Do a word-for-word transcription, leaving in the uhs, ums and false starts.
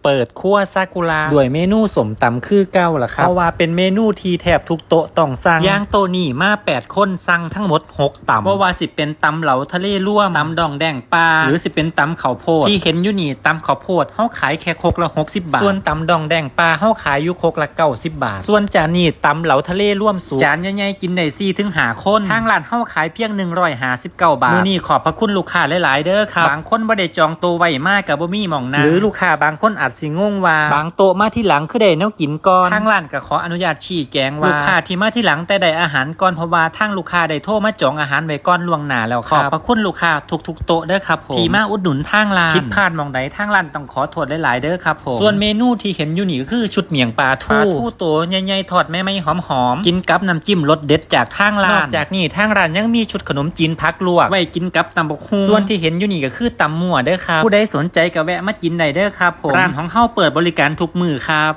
เปิดครัวซากุระด้วยเมนูส้มตำคือเก่าล่ะครับ เพราะว่าเป็นเมนูที่แทบทุกโต๊ะต้องสั่ง อย่างโต๊ะนี้มาแปดคน สั่งทั้งหมดหกตำ บ่ว่าสิเป็นตำเหลาทะเลรวม ตำดองแดงปลา หรือสิเป็นตำข้าวโพด ที่เห็นอยู่นี่ตำข้าวโพด เฮาขายแค่ครกละหกสิบบาท ส่วนตำดองแดงปลา เฮาขายอยู่ครกละเก้าสิบบาท ส่วนจานนี้ตำเหลาทะเลรวมสุก จานใหญ่ๆ กินได้สี่ถึงห้าคน ทางร้านเฮาขายเพียงหนึ่งร้อยห้าสิบเก้าบาท มื้อนี้ขอบพระคุณลูกค้าหลายๆ เด้อครับ บางคนบ่ได้จองโต๊ะไว้มาก็บ่มีหม่องนั่ง หรือลูกค้าบางคนอาจสิงงว่า บางโต๊ะมาทีหลังคือได้แนวกินก่อน ทางร้านก็ขออนุญาตชี้แจงว่า ลูกค้าที่มาทีหลังแต่ได้อาหารก่อน เพราะว่าทางลูกค้าได้โทรมาจองอาหารไว้ก่อนล่วงหน้าแล้วครับ ขอบพระคุณลูกค้าทุกๆ โต๊ะเด้อครับผม ที่มาอุดหนุนทางร้าน ผิดพลาดหม่องใดทางร้านต้องขอโทษหลายๆ เด้อครับผม ส่วนเมนูที่เห็นอยู่นี่ก็คือชุดเมี่ยงปลาทู ปลาทูโตใหญ่ๆ ทอดใหม่ๆ หอมๆ กินกับน้ำจิ้มรสเด็ดจากทางร้าน นอกจากนี้ทางร้านยังมีชุดขนมจีนผักลวก ไว้กินกับตำบักหุ่ง ส่วนที่เห็นอยู่นี่ก็คือตำมั่วเด้อครับ ผู้ใดสนใจก็แวะมากินได้เด้อครับผม ร้านของเฮาเปิดบริการทุกมื้อครับ